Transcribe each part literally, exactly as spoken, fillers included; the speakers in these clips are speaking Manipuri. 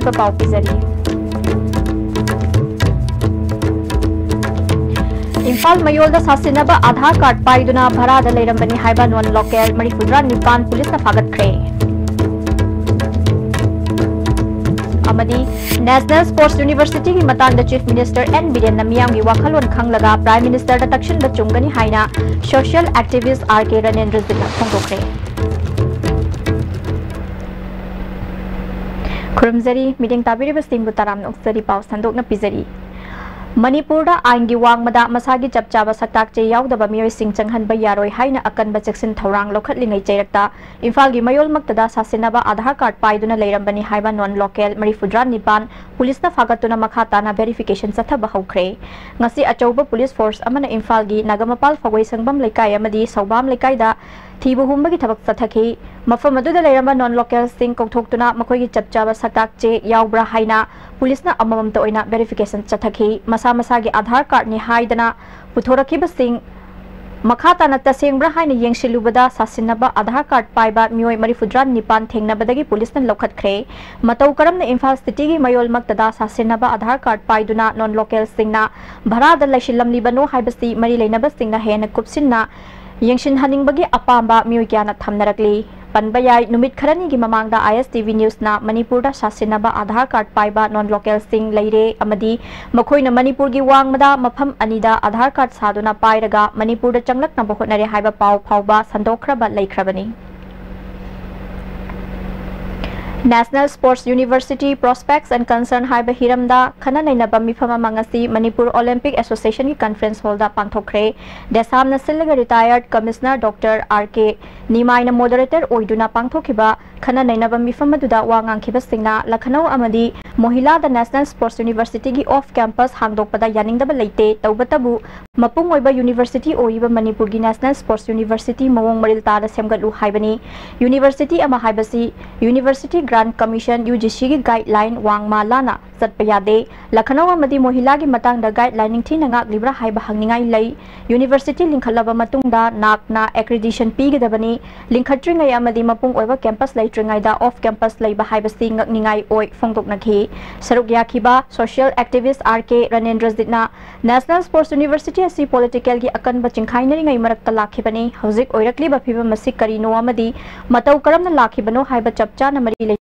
ꯑꯀꯨꯞꯄ ꯄꯥꯎ ꯄꯤꯖꯔꯤ꯫ ꯏꯝꯐꯥꯜ ꯃꯌꯣꯜꯗ ꯁꯥꯁꯤꯟꯅꯕ ꯑꯥꯙꯥꯔ ꯀꯥꯔꯗ ꯄꯥꯏꯗꯨꯅ ꯚꯔꯥꯗ ꯂꯩꯔꯝꯕꯅꯤ ꯍꯥꯏꯕ ꯅꯣꯟ ꯂꯣꯀꯦꯜ ꯃꯔꯤꯐꯨꯇꯔꯥ ꯅꯤꯄꯥꯟ ꯄꯨꯂꯤꯁꯅ ꯐꯥꯒꯠꯈ꯭ꯔꯦ꯫ ꯑꯃꯗꯤ National Sports Universityꯒꯤ ꯃꯇꯥꯡꯗ Chief Minister ꯑꯦꯟ ꯕꯤꯔꯦꯟꯅ ꯃꯤꯌꯥꯝꯒꯤ ꯋꯥꯈꯜꯂꯣꯟ ꯈꯪꯂꯒ Prime Ministerꯗ ꯇꯛꯁꯤꯟꯕ ꯆꯨꯝꯒꯅꯤ ꯍꯥꯏꯅ social activist ꯑꯥꯔ ꯀꯦ ꯔꯅꯦꯟꯗ꯭ꯔꯖꯤꯠꯅ ꯐꯣꯡꯗꯣꯛꯈ꯭ꯔꯦ꯫ ꯈꯨꯔꯨꯝꯖꯔꯤ, ꯃꯤꯠꯌꯦꯡ ꯇꯥꯕꯤꯔꯤꯕꯁꯤꯡꯕꯨ ꯇꯔꯥꯝꯅ ꯑꯣꯛꯆꯔꯤ꯫ ꯄꯥꯎ ꯁꯟꯗꯣꯛꯅ ꯄꯤꯖꯔꯤ꯫ ꯃꯅꯤꯄꯨꯔꯗ ꯑꯥꯏꯟꯒꯤ ꯋꯥꯡꯃꯗ ꯃꯁꯥꯒꯤ ꯆꯞ ꯆꯥꯕ ꯁꯛꯇꯥꯛ ꯆꯦ ꯌꯥꯎꯗꯕ ꯃꯤꯑꯣꯏꯁꯤꯡ ꯆꯪꯍꯟꯕ ꯌꯥꯔꯣꯏ ꯍꯥꯏꯅ ꯑꯀꯟꯕ ꯆꯦꯛꯁꯤꯟ ꯊꯧꯔꯥꯡ ꯂꯧꯈꯠꯂꯤꯉꯩ ꯆꯩꯔꯛꯇ ꯏꯝꯐꯥꯜꯒꯤ ꯃꯌꯣꯜꯃꯛꯇꯗ ꯁꯥꯁꯤꯟꯅꯕ ꯑꯥꯙꯥꯔ ꯀꯥꯔꯗ ꯄꯥꯏꯗꯨꯅ ꯂꯩꯔꯝꯕꯅꯤ ꯍꯥꯏꯕ ꯅꯣꯟ ꯂꯣꯀꯦꯜ ꯃꯔꯤꯐꯨꯇꯔꯥ ꯅꯤꯄꯥꯟ ꯄꯨꯂꯤꯁꯅ ꯐꯥꯒꯠꯇꯨꯅ ꯃꯈꯥ ꯇꯥꯅ verification ꯆꯠꯊꯕ ꯍꯧꯈ꯭ꯔꯦ꯫ ꯉꯁꯤ ꯑꯆꯧꯕ ꯄꯨꯂꯤꯁ ꯐꯣꯔꯁ ꯑꯃꯅ ꯏꯝꯐꯥꯜꯒꯤ ꯅꯥꯒꯥꯃꯄꯥꯜ ꯐꯧꯒꯩ ꯁꯪꯕꯝ ꯂꯩꯀꯥꯏ ꯑꯃꯗꯤ ꯁꯧꯕꯥꯝ ꯂꯩꯀꯥꯏꯗ ꯊꯤꯕ ꯍꯨꯝꯕꯒꯤ ꯊꯕꯛ ꯆꯠꯊꯈꯤ꯫ ꯃꯐꯝ ꯑꯗꯨꯗ ꯂꯩꯔꯝꯕ ꯅꯣꯟ ꯂꯣꯀꯦꯜꯁꯤꯡ ꯀꯧꯊꯣꯛꯇꯨꯅ ꯃꯈꯣꯏꯒꯤ ꯆꯞ ꯆꯥꯕ ꯁꯛꯇꯥꯛ ꯆꯦ ꯌꯥꯎꯕ꯭ꯔꯥ ꯍꯥꯏꯅ ꯄꯨꯂꯤꯁꯅ ꯑꯃꯃꯝꯇ ꯑꯣꯏꯅ verification ꯆꯠꯊꯈꯤ꯫ ꯃꯁꯥ ꯃꯁꯥꯒꯤ ꯑꯥꯙꯥꯔ ꯀꯥꯔꯗꯅꯤ ꯍꯥꯏꯗꯅ ꯄꯨꯊꯣꯔꯛꯈꯤꯕꯁꯤꯡ ꯃꯈꯥ ꯇꯥꯅ ꯇꯁꯦꯡꯕ꯭ꯔꯥ ꯍꯥꯏꯅ ꯌꯦꯡꯁꯤꯜꯂꯨꯕꯗ ꯁꯥꯁꯤꯟꯅꯕ ꯑꯥꯙꯥꯔ ꯀꯥꯔꯗ ꯄꯥꯏꯕ ꯃꯤꯑꯣꯏ ꯃꯔꯤꯐꯨꯇꯔꯥ ꯅꯤꯄꯥꯟ ꯊꯦꯡꯅꯕꯗꯒꯤ ꯄꯨꯂꯤꯁꯅ ꯂꯧꯈꯠꯈ꯭ꯔꯦ꯫ ꯃꯇꯧ ꯀꯔꯝꯅ ꯏꯝꯐꯥꯜ ꯁꯤꯇꯤꯒꯤ ꯃꯌꯣꯜꯃꯛꯇꯗ ꯁꯥꯁꯤꯟꯅꯕ ꯑꯥꯙꯥꯔ ꯀꯥꯔꯗ ꯄꯥꯏꯗꯨꯅ ꯅꯣꯟ ꯂꯣꯀꯦꯜꯁꯤꯡꯅ ꯚꯔꯥꯗ ꯂꯩꯁꯤꯜꯂꯝꯂꯤꯕꯅꯣ ꯍꯥꯏꯕꯁꯤ ꯃꯔꯤ ꯂꯩꯅꯕꯁꯤꯡꯅ ꯍꯦꯟꯅ ꯀꯨꯞꯁꯤꯟꯅ ꯌꯦꯡꯁꯤꯟꯍꯟꯅꯤꯡꯕꯒꯤ ꯑꯄꯥꯝꯕ ꯃꯤꯑꯣꯏ ꯀꯌꯥꯅ ꯊꯝꯅꯔꯛꯂꯤ꯫ ꯄꯟꯕ ꯌꯥꯏ, ꯅꯨꯃꯤꯠ ꯈꯔꯅꯤꯒꯤ ꯃꯃꯥꯡꯗ ꯑꯥꯏ ꯑꯦꯁ ꯇꯤ ꯚꯤ ꯅ꯭ꯌꯨꯁꯅ ꯃꯅꯤꯄꯨꯔꯗ ꯁꯥꯁꯤꯟꯅꯕ ꯑꯥꯙꯥꯔ ꯀꯥꯔꯗ ꯄꯥꯏꯕ ꯅꯣꯟ ꯂꯣꯀꯦꯜꯁꯤꯡ ꯂꯩꯔꯦ ꯑꯃꯗꯤ ꯃꯈꯣꯏꯅ ꯃꯅꯤꯄꯨꯔꯒꯤ ꯋꯥꯡꯃꯗ ꯃꯐꯝ ꯑꯅꯤꯗ ꯑꯥꯙꯥꯔ ꯀꯥꯔꯗ ꯁꯥꯗꯨꯅ ꯄꯥꯏꯔꯒ ꯃꯅꯤꯄꯨꯔꯗ ꯆꯪꯂꯛꯅꯕ ꯍꯣꯠꯅꯔꯦ ꯍꯥꯏꯕ ꯄꯥꯎ ꯐꯥꯎꯕ ꯁꯟꯗꯣꯛꯈ꯭ꯔꯕ ꯂꯩꯈ꯭ꯔꯕꯅꯤ꯫ National Sports University Prospects and Concern ꯍꯥꯏꯕ ꯍꯤꯔꯝꯗ ꯈꯟꯅ ꯅꯩꯅꯕ ꯃꯤꯐꯝ ꯑꯃ ꯉꯁꯤ ꯃꯅꯤꯄꯨꯔ ꯑꯣꯂꯤꯝꯄꯤꯛ ꯑꯦꯁꯣꯁꯤꯌꯦꯁꯟꯒꯤ ꯀꯟꯐꯔꯦꯟꯁ ꯍꯣꯜꯗ ꯄꯥꯡꯊꯣꯛꯈ꯭ꯔꯦ꯫ ꯗꯦꯁꯥꯝꯅ ꯁꯤꯜꯂꯒ ꯔꯤꯇꯥꯌꯔꯗ ꯀꯃꯤꯁꯅꯔ ꯗꯣꯛꯇꯔ ꯑꯥꯔ ꯀꯦ ꯅꯤꯃꯥꯏꯅ ꯃꯣꯗꯔꯦꯇꯔ ꯑꯣꯏꯗꯨꯅ ꯄꯥꯡꯊꯣꯛꯈꯤꯕ ꯈꯟꯅ ꯅꯩꯅꯕ ꯃꯤꯐꯝ ꯑꯗꯨꯗ ꯋꯥ ꯉꯥꯡꯈꯤꯕꯁꯤꯡꯅ ꯂꯈꯅꯧ ꯑꯃꯗꯤ ꯃꯣꯍꯤꯂꯥꯗ National Sports Universityꯒꯤ off campus ꯍꯥꯡꯗꯣꯛꯄꯗ ꯌꯥꯅꯤꯡꯗꯕ ꯂꯩꯇꯦ, ꯇꯧꯕꯇꯕꯨ ꯃꯄꯨꯡ ꯑꯣꯏꯕ ꯌꯨꯅꯤꯚꯔꯁꯤꯇꯤ ꯑꯣꯏꯔꯤꯕ ꯃꯅꯤꯄꯨꯔꯒꯤ National Sports University ꯃꯑꯣꯡ ꯃꯔꯤꯜ ꯇꯥꯅ ꯁꯦꯝꯒꯠꯂꯨ ꯍꯥꯏꯕꯅꯤ꯫ ꯌꯨꯅꯤꯚꯔꯁꯤꯇꯤ ꯑꯃ ꯍꯥꯏꯕꯁꯤ University Grant Commission, U G ꯁꯤꯒꯤ guideline ꯋꯥꯡꯃ ꯂꯥꯟꯅ ꯆꯠꯄ ꯌꯥꯗꯦ꯫ ꯂꯈꯅꯧ ꯑꯃꯗꯤ ꯃꯣꯍꯤꯂꯥꯒꯤ ꯃꯇꯥꯡꯗ guideline ꯅꯤꯡꯊꯤꯅ ꯉꯥꯛꯂꯤꯕ꯭ꯔꯥ ꯍꯥꯏꯕ ꯍꯪꯅꯤꯡꯉꯥꯏ ꯂꯩ꯫ University ꯂꯤꯡꯈꯠꯂꯕ ꯃꯇꯨꯡꯗ NAAC ꯅ accreditation ꯄꯤꯒꯗꯕꯅꯤ꯫ ꯂꯤꯡꯈꯠꯇ꯭ꯔꯤꯉꯩ ꯑꯃꯗꯤ ꯃꯄꯨꯡ ꯑꯣꯏꯕ campus ꯂꯩꯇ꯭ꯔꯤꯉꯩꯗ off campus ꯂꯩꯕ ꯍꯥꯏꯕꯁꯤ ꯉꯛꯅꯤꯡꯉꯥꯏ ꯑꯣꯏ ꯐꯣꯡꯗꯣꯛꯅꯈꯤ꯫ ꯁꯔꯨꯛ ꯌꯥꯈꯤꯕ social activist R K ꯔꯅꯦꯟꯗ꯭ꯔꯖꯤꯠꯅ National Sports University ꯑꯁꯤ political ꯒꯤ ꯑꯀꯟꯕ ꯆꯤꯡꯈꯥꯏꯅꯔꯤꯉꯩ ꯃꯔꯛꯇ ꯂꯥꯛꯈꯤꯕꯅꯤ꯫ ꯍꯧꯖꯤꯛ ꯑꯣꯏꯔꯛꯂꯤꯕ ꯐꯤꯕꯝ ꯑꯁꯤ ꯀꯔꯤꯅꯣ ꯑꯃꯗꯤ ꯃꯇꯧ ꯀꯔꯝꯅ ꯂꯥꯛꯈꯤꯕꯅꯣ ꯍꯥꯏꯕ ꯆꯞ ꯆꯥꯅ ꯃꯔꯤ ꯂꯩ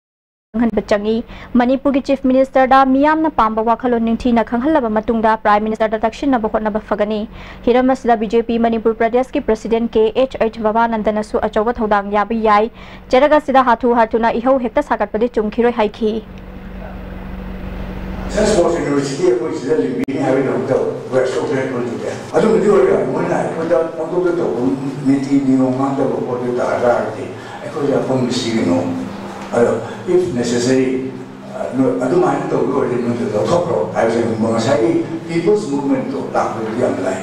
ꯈꯪꯍꯟꯕ ꯆꯪꯏ꯫ ꯃꯅꯤꯄꯨꯔꯒꯤ Chief Minister ꯗ ꯃꯤꯌꯥꯝꯅ ꯄꯥꯝꯕ ꯋꯥꯈꯜꯂꯣꯟ ꯅꯤꯡꯊꯤꯅ ꯈꯪꯍꯜꯂꯕ ꯃꯇꯨꯡꯗ Prime Minister ꯗ ꯇꯛꯁꯤꯟꯅꯕ ꯍꯣꯠꯅꯕ ꯐꯒꯅꯤ꯫ ꯍꯤꯔꯝ ꯑꯁꯤꯗ B J P ꯃꯅꯤꯄꯨꯔ ꯄ꯭ꯔꯗꯦꯁꯀꯤ President K H H ꯕꯕꯥꯅꯟꯗꯅꯁꯨ ꯑꯆꯧꯕ ꯊꯧꯗꯥꯡ ꯌꯥꯕ ꯌꯥꯏ꯫ ꯆꯦꯔꯛ ꯑꯁꯤꯗ ꯍꯥꯊꯨ ꯍꯥꯊꯨꯅ ꯏꯍꯧ ꯍꯦꯛꯇ ꯁꯥꯒꯠꯄꯗꯤ ꯆꯨꯝꯈꯤꯔꯣꯏ ꯍꯥꯏꯈꯤ꯫ Sports University ꯑꯩꯈꯣꯏ ꯁꯤꯗ ꯂꯤꯡꯕꯤꯅꯤ ꯍꯥꯏꯕꯒꯤꯗꯃꯛꯇ we are so grateful to them꯫ ꯑꯗꯨꯕꯨꯗꯤ ꯑꯣꯏꯔꯦ, ꯃꯣꯏꯅ ꯑꯩꯈꯣꯏꯗ ꯄꯪꯇꯧꯗ ꯇꯧꯕ ꯅꯤꯇꯤ ꯅꯤꯌꯣꯝ ꯉꯥꯛꯇꯕ ꯄꯣꯠꯇꯨ ꯇꯥꯔ ꯇꯥꯔꯒꯗꯤ ꯑꯩꯈꯣꯏꯁꯦ ꯑꯄꯪꯕ ꯁꯤꯒꯅꯣ꯫ ꯑꯗꯣ if necessary, ꯑ, ꯅꯣ-, ꯑꯗꯨꯃꯥꯏꯅ ꯇꯧꯕ ꯑꯣꯏꯔꯗꯤ ꯅꯣꯏꯗ ꯂꯧꯊꯣꯛꯈ꯭ꯔꯣ ꯍꯥꯏꯕꯁꯦ ꯉꯁꯥꯏꯒꯤ People's Movementꯇꯣ ꯂꯥꯛꯄꯗꯗꯤ ꯌꯥꯝ ꯂꯥꯏ꯫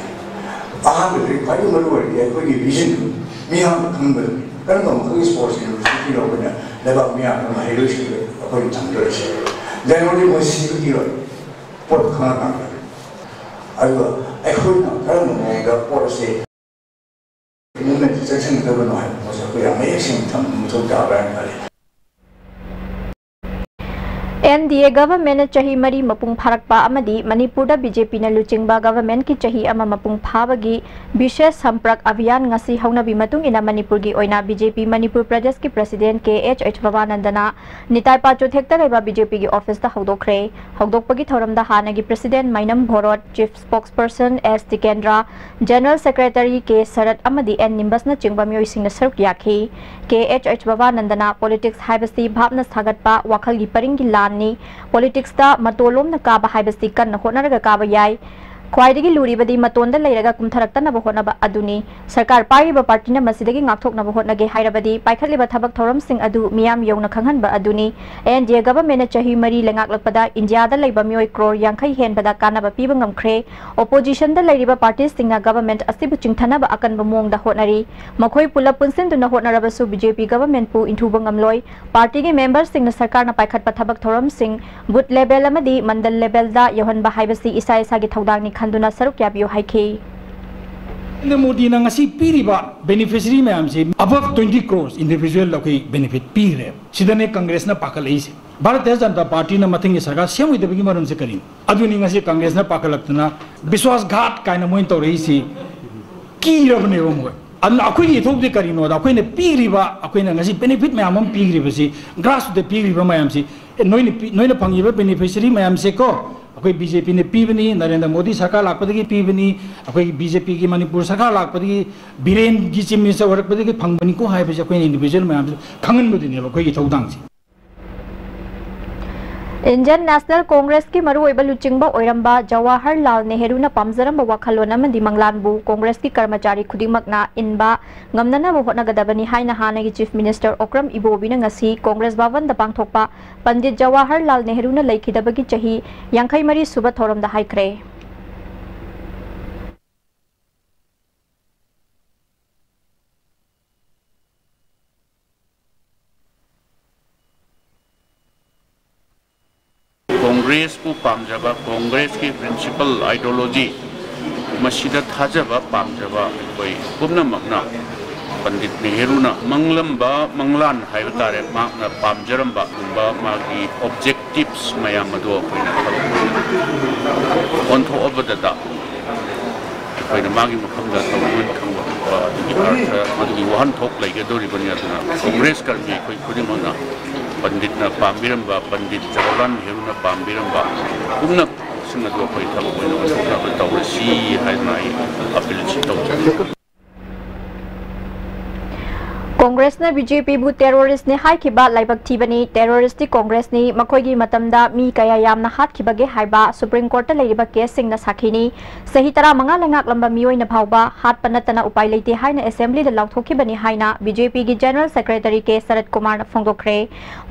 ꯑꯍꯥꯟꯕꯗꯗꯤ ꯈ꯭ꯋꯥꯏꯗꯒꯤ ꯃꯔꯨ ꯑꯣꯏꯔꯤꯗꯤ ꯑꯩꯈꯣꯏꯒꯤ visionꯗꯨ ꯃꯤꯌꯥꯝꯅ ꯈꯪꯕꯗꯨꯅꯤ꯫ ꯀꯔꯝꯕ ꯃꯈꯜꯒꯤ sports universityꯅꯣ ꯑꯩꯈꯣꯏꯅ ꯂꯩꯕꯥꯛ ꯃꯤꯌꯥꯝꯗ ꯃꯍꯩꯔꯣꯏꯁꯤꯡꯗ ꯑꯩꯈꯣꯏꯅ ꯊꯝꯗꯣꯔꯤꯁꯦ? ꯂꯩꯔꯝꯃꯗꯤ ꯃꯣꯏ ꯁꯤꯕꯒꯤꯔꯣꯏ, ꯄꯣꯠ ꯈꯪꯉꯀꯥꯟꯗ꯫ ꯑꯗꯨꯒ ꯑꯩꯈꯣꯏꯅ ꯀꯔꯝꯕ ꯃꯑꯣꯡꯗ ꯄꯣꯠ ꯑꯁꯦ movement ꯆꯠꯁꯤꯟꯒꯗꯕꯅꯣ ꯍꯥꯏꯕ ꯄꯣꯠꯁꯦ ꯑꯩꯈꯣꯏ ꯌꯥꯝ ꯃꯌꯦꯛ ꯁꯦꯡꯅ ꯊꯝꯕ ꯃꯊꯧ ꯇꯥꯕ꯭ꯔꯥ ꯍꯥꯏꯅ ꯈꯜꯂꯤ꯫ N D A governmentꯅ ꯆꯍꯤ ꯃꯔꯤ ꯃꯄꯨꯡ ꯐꯥꯔꯛꯄ ꯑꯃꯗꯤ ꯃꯅꯤꯄꯨꯔꯗ B J Pꯅ ꯂꯨꯆꯤꯡꯕ governmentꯀꯤ ꯆꯍꯤ ꯑꯃ ꯃꯄꯨꯡ ꯐꯥꯕꯒꯤ ꯕꯤꯁꯦꯁ ꯁꯝꯄ꯭ꯔꯛ ꯑꯚꯤꯌꯥꯟ ꯉꯁꯤ ꯍꯧꯅꯕꯤ ꯃꯇꯨꯡ ꯏꯟꯅ ꯃꯅꯤꯄꯨꯔꯒꯤ ꯑꯣꯏꯅ B J P ꯃꯅꯤꯄꯨꯔ ꯄ꯭ꯔꯗꯦꯁꯀꯤ President K H H ꯕꯕꯥꯅꯟꯗꯅ Nitai ꯄꯥꯆꯣꯊꯦꯛꯇ ꯂꯩꯕ B J Pꯒꯤ officeꯇ ꯍꯧꯗꯣꯛꯈ꯭ꯔꯦ꯫ ꯍꯧꯗꯣꯛꯄꯒꯤ ꯊꯧꯔꯝꯗ ꯍꯥꯟꯅꯒꯤ President ꯃꯥꯏꯅꯝ ꯚꯣꯔꯣꯠ, Chief Spokesperson S Tikendra, General Secretary K ꯁꯔꯠ ꯑꯃꯗꯤ N ꯅꯤꯝꯕꯁꯅꯆꯤꯡꯕ ꯃꯤꯑꯣꯏꯁꯤꯡꯅ ꯁꯔꯨꯛ ꯌꯥꯈꯤ꯫ K H H ꯕꯕꯥꯅꯟꯗꯅ politics ꯍꯥꯏꯕꯁꯤ ꯚꯥꯞꯅ ꯁꯥꯒꯠꯄ ꯋꯥꯈꯜꯒꯤ ꯄꯔꯤꯡꯒꯤ ꯂꯥꯟꯅꯤ꯫ Politicsꯇ ꯃꯇꯣꯂꯣꯝꯅ ꯀꯥꯕ ꯍꯥꯏꯕꯁꯤ ꯀꯟꯅ ꯍꯣꯠꯅꯔꯒ ꯀꯥꯕ ꯌꯥꯏ꯫ ꯈ꯭ꯋꯥꯏꯗꯒꯤ ꯂꯨꯔꯤꯕꯗꯤ ꯃꯇꯣꯟꯗ ꯂꯩꯔꯒ ꯀꯨꯝꯊꯔꯛꯇꯅꯕ ꯍꯣꯠꯅꯕ ꯑꯗꯨꯅꯤ꯫ ꯁꯔꯀꯥꯔ ꯄꯥꯏꯔꯤꯕ ꯄꯥꯔꯇꯤꯅ ꯃꯁꯤꯗꯒꯤ ꯉꯥꯛꯊꯣꯛꯅꯕ ꯍꯣꯠꯅꯒꯦ ꯍꯥꯏꯔꯕꯗꯤ ꯄꯥꯏꯈꯠꯂꯤꯕ ꯊꯕꯛ ꯊꯧꯔꯝꯁꯤꯡ ꯑꯗꯨ ꯃꯤꯌꯥꯝ ꯌꯧꯅ ꯈꯪꯍꯟꯕ ꯑꯗꯨꯅꯤ꯫ ꯑꯦꯟ ꯗꯤ ꯑꯦ ꯒꯚꯔꯟꯃꯦꯟꯠꯅ ꯆꯍꯤ ꯃꯔꯤ ꯂꯩꯉꯥꯛꯂꯛꯄꯗ ꯏꯟꯗꯤꯌꯥꯗ ꯂꯩꯕ ꯃꯤꯑꯣꯏ ꯀ꯭ꯔꯣꯔ ꯌꯥꯡꯈꯩ ꯍꯦꯟꯕꯗ ꯀꯥꯟꯅꯕ ꯄꯤꯕ ꯉꯝꯈ꯭ꯔꯦ꯫ ꯑꯣꯄꯣꯖꯤꯁꯟꯗ ꯂꯩꯔꯤꯕ ꯄꯥꯔꯇꯤꯁꯤꯡꯅ ꯒꯚꯔꯟꯃꯦꯟꯠ ꯑꯁꯤꯕꯨ ꯆꯤꯡꯊꯅꯕ ꯑꯀꯟꯕ ꯃꯑꯣꯡꯗ ꯍꯣꯠꯅꯔꯤ꯫ ꯃꯈꯣꯏ ꯄꯨꯂꯞ ꯄꯨꯟꯁꯤꯟꯗꯨꯅ ꯍꯣꯠꯅꯔꯕꯁꯨ ꯕꯤ ꯖꯦ ꯄꯤ ꯒꯚꯔꯟꯃꯦꯟꯠꯄꯨ ꯏꯟꯊꯨꯕ ꯉꯝꯂꯣꯏ꯫ ꯄꯥꯔꯇꯤꯒꯤ ꯃꯦꯝꯕꯔꯁꯤꯡꯅ ꯁꯔꯀꯥꯔꯅ ꯄꯥꯏꯈꯠꯄ ꯊꯕꯛ ꯊꯧꯔꯝꯁꯤꯡ ꯕꯨꯊ ꯂꯦꯚꯦꯜ ꯑꯃꯗꯤ ꯃꯟꯗꯜ ꯂꯦꯚꯦꯜꯗ ꯌꯧꯍꯟꯕ ꯍꯥꯏꯕꯁꯤ ꯏꯁꯥ ꯏꯁꯥꯒꯤ ꯊꯧꯗꯥꯡꯅꯤ ꯈꯟꯗꯨꯅ ꯁꯔꯨꯛ ꯌꯥꯕꯤꯌꯨ ꯍꯥꯏꯈꯤ꯫ ꯅꯔꯦꯟꯗ꯭ꯔ ꯃꯣꯗꯤꯅ ꯉꯁꯤ ꯄꯤꯔꯤꯕ ꯕꯦꯅꯤꯐꯤꯁꯔꯤ ꯃꯌꯥꯝꯁꯤ ꯑꯕꯞ ꯇ꯭ꯋꯦꯟꯇꯤ ꯀ꯭ꯔꯣꯔꯁ ꯏꯟꯗꯤꯚꯤꯖꯨꯋꯦꯜ ꯑꯩꯈꯣꯏ ꯕꯦꯅꯤꯐꯤꯠ ꯄꯤꯈ꯭ꯔꯦ꯫ ꯁꯤꯗꯅꯦ ꯀꯪꯒ꯭ꯔꯦꯁꯅ ꯄꯥꯈꯠꯂꯛꯏꯁꯦ꯫ ꯚꯥꯔꯇꯤꯌ ꯖꯅꯇꯥ ꯄꯥꯔꯇꯤꯅ ꯃꯊꯪꯒꯤ ꯁꯔꯀꯥꯔ ꯁꯦꯝꯃꯣꯏꯗꯕꯒꯤ ꯃꯔꯝꯁꯦ ꯀꯔꯤꯅꯣ? ꯑꯗꯨꯅꯤ ꯉꯁꯤ ꯀꯪꯒ꯭ꯔꯦꯁꯅ ꯄꯥꯈꯠꯂꯛꯇꯅ ꯕꯤꯁ꯭ꯋꯥꯁ ꯘꯥꯠ ꯀꯥꯏꯅ ꯃꯣꯏꯅ ꯇꯧꯔꯛꯏꯁꯤ꯫ ꯀꯤꯔꯕꯅꯦꯕ ꯃꯣꯏ꯫ ꯑꯗꯨꯅ ꯑꯩꯈꯣꯏꯒꯤ ꯏꯊꯧꯗꯤ ꯀꯔꯤꯅꯣꯗ ꯑꯩꯈꯣꯏꯅ ꯄꯤꯔꯤꯕ, ꯑꯩꯈꯣꯏꯅ ꯉꯁꯤ ꯕꯦꯅꯤꯐꯤꯠ ꯃꯌꯥꯝ ꯑꯃ ꯄꯤꯈ꯭ꯔꯤꯕꯁꯤ, ꯒ꯭ꯔꯥꯁꯔꯨꯠꯇ ꯄꯤꯈ꯭ꯔꯤꯕ ꯃꯌꯥꯝꯁꯤ, ꯑꯦ, ꯅꯣꯏꯅ ꯄꯤ-, ꯅꯣꯏꯅ ꯐꯪꯉꯤꯕ ꯕꯦꯅꯤꯐꯤꯁꯔꯤ ꯃꯌꯥꯝꯁꯦꯀꯣ, ꯑꯩꯈꯣꯏ ꯕꯤ ꯖꯦ ꯄꯤꯅ ꯄꯤꯕꯅꯤ, ꯅꯔꯦꯟꯗ꯭ꯔ ꯃꯣꯗꯤ ꯁꯔꯀꯥꯔ ꯂꯥꯛꯄꯗꯒꯤ ꯄꯤꯕꯅꯤ, ꯑꯩꯈꯣꯏꯒꯤ ꯕꯤ ꯖꯦ ꯄꯤꯒꯤ ꯃꯅꯤꯄꯨꯔ ꯁꯔꯀꯥꯔ ꯂꯥꯛꯄꯗꯒꯤ, ꯕꯤꯔꯦꯟꯒꯤ ꯆꯤꯐ ꯃꯤꯅꯤꯁꯇꯔ ꯑꯣꯏꯔꯛꯄꯗꯒꯤ ꯐꯪꯕꯅꯤꯀꯣ ꯍꯥꯏꯕꯁꯦ ꯑꯩꯈꯣꯏꯅ ꯏꯟꯗꯤꯚꯤꯖꯨꯋꯦꯜ ꯃꯌꯥꯝꯁꯤꯗ ꯈꯪꯍꯟꯕꯗꯨꯅꯦꯕ ꯑꯩꯈꯣꯏꯒꯤ ꯊꯧꯗꯥꯡꯁꯦ꯫ ꯏꯟꯗꯤꯌꯟ ꯅꯦꯁꯅꯦꯜ ꯀꯣꯡꯒ꯭ꯔꯦꯁꯀꯤ ꯃꯔꯨꯑꯣꯏꯕ ꯂꯨꯆꯤꯡꯕ ꯑꯣꯏꯔꯝꯕ ꯖꯋꯥꯍꯔꯂꯥꯜ ꯅꯦꯍꯔꯨꯅ ꯄꯥꯝꯖꯔꯝꯕ ꯋꯥꯈꯜꯂꯣꯟ ꯑꯃꯗꯤ ꯃꯪꯂꯥꯟꯕꯨ ꯀꯣꯡꯒ꯭ꯔꯦꯁꯀꯤ ꯀꯔꯃꯆꯥꯔꯤ ꯈꯨꯗꯤꯡꯃꯛꯅ ꯏꯟꯕ ꯉꯝꯅꯅꯕ ꯍꯣꯠꯅꯒꯗꯕꯅꯤ ꯍꯥꯏꯅ ꯍꯥꯟꯅꯒꯤ ꯆꯤꯐ ꯃꯤꯅꯤꯁꯇꯔ ꯑꯣꯀ꯭ꯔꯝ ꯏꯕꯣꯕꯤꯅ ꯉꯁꯤ ꯀꯣꯡꯒ꯭ꯔꯦꯁ ꯚꯕꯟꯗ ꯄꯥꯡꯊꯣꯛꯄ ꯄꯟꯗꯤꯠ ꯖꯋꯥꯍꯔꯂꯥꯜ ꯅꯦꯍꯔꯨꯅ ꯂꯩꯈꯤꯗꯕꯒꯤ ꯆꯍꯤ ꯌꯥꯡꯈꯩ ꯃꯔꯤ ꯁꯨꯕ ꯊꯧꯔꯝꯗ ꯍꯥꯏꯈ꯭ꯔꯦ꯫ ꯀꯣꯡꯒ꯭ꯔꯦꯁꯄꯨ ꯄꯥꯝꯖꯕ, ꯀꯣꯡꯒ꯭ꯔꯦꯁꯀꯤ ꯄ꯭ꯔꯤꯟꯁꯤꯄꯜ, ꯑꯥꯏꯗꯤꯌꯣꯂꯣꯖꯤ, ꯃꯁꯤꯗ ꯊꯥꯖꯕ ꯄꯥꯝꯖꯕ ꯑꯩꯈꯣꯏ ꯄꯨꯝꯅꯃꯛꯅ ꯄꯟꯗꯤꯠ ꯅꯦꯍꯔꯨꯅ ꯃꯪꯂꯝꯕ ꯃꯪꯂꯥꯟ ꯍꯥꯏꯕ ꯇꯥꯔꯦ, ꯃꯍꯥꯛꯅ ꯄꯥꯝꯖꯔꯝꯕꯒꯨꯝꯕ ꯃꯥꯒꯤ ꯑꯣꯕꯖꯦꯛꯇꯤꯚꯁ ꯃꯌꯥꯝ ꯑꯗꯨ ꯑꯩꯈꯣꯏꯅ ꯊꯕꯛ ꯑꯣꯟꯊꯣꯛꯑꯕꯗꯇ ꯑꯩꯈꯣꯏꯅ ꯃꯥꯒꯤ ꯃꯐꯝꯗ ꯇꯧꯅꯤꯡꯃꯟ ꯈꯪꯕ ꯑꯗꯨꯒꯤ ꯑꯔꯊ, ꯃꯗꯨꯒꯤ ꯋꯥꯍꯟꯊꯣꯛ ꯂꯩꯒꯗꯧꯔꯤꯕꯅꯤ꯫ ꯑꯗꯨꯅ ꯀꯣꯡꯒ꯭ꯔꯦꯁ ꯀꯔꯃꯤ ꯑꯩꯈꯣꯏ ꯈꯨꯗꯤꯡꯃꯛꯅ ꯄꯟꯗꯤꯠꯅ ꯄꯥꯝꯕꯤꯔꯝꯕ, ꯄꯟꯗꯤꯠ ꯖꯋꯥꯍꯔꯂꯥꯜ ꯅꯦꯍꯔꯨꯅ ꯄꯥꯝꯕꯤꯔꯝꯕ ꯄꯨꯝꯅꯃꯛꯁꯤꯡ ꯑꯗꯨ ꯑꯩꯈꯣꯏ ꯊꯕꯛ ꯑꯣꯏꯅ ꯑꯣꯟꯊꯣꯛꯅꯕ ꯇꯧꯔꯁꯤ ꯍꯥꯏꯗꯅ ꯑꯩ ꯑꯄꯤꯜꯁꯤ ꯇꯧꯖꯔꯤ꯫ ꯀꯣꯡꯒ꯭ꯔꯦꯁꯅ ꯕꯤ ꯖꯦ ꯄꯤꯕꯨ ꯇꯦꯔꯣꯔꯤꯁ꯭ꯠꯅꯤ ꯍꯥꯏꯈꯤꯕ ꯂꯥꯏꯕꯛ ꯊꯤꯕꯅꯤ, ꯇꯦꯔꯣꯔꯤꯁ꯭ꯠꯇꯤ ꯀꯣꯡꯒ꯭ꯔꯦꯁꯅꯤ, ꯃꯈꯣꯏꯒꯤ ꯃꯇꯝꯗ ꯃꯤ ꯀꯌꯥ ꯌꯥꯝꯅ ꯍꯥꯠꯈꯤꯕꯒꯦ ꯍꯥꯏꯕ ꯁꯨꯄ꯭ꯔꯤꯝ ꯀꯣꯔꯠꯇ ꯂꯩꯔꯤꯕ ꯀꯦꯁꯁꯤꯡꯅ ꯁꯥꯈꯤꯅꯤ꯫ ꯆꯍꯤ ꯇꯔꯥꯃꯉꯥ ꯂꯩꯉꯥꯛꯂꯝꯕ ꯃꯤꯑꯣꯏꯅ ꯐꯥꯎꯕ ꯍꯥꯠꯄ ꯅꯠꯇꯅ ꯎꯄꯥꯏ ꯂꯩꯇꯦ ꯍꯥꯏꯅ ꯑꯦꯁꯦꯝꯕ꯭ꯂꯤꯗ ꯂꯥꯎꯊꯣꯛꯈꯤꯕꯅꯤ ꯍꯥꯏꯅ ꯕꯤ ꯖꯦ ꯄꯤꯒꯤ ꯖꯦꯅꯔꯦꯜ ꯁꯦꯀ꯭ꯔꯦꯇꯔꯤ ꯀꯦ ꯁꯔꯠ ꯀꯨꯃꯥꯔꯅ ꯐꯣꯡꯗꯣꯛꯈ꯭ꯔꯦ꯫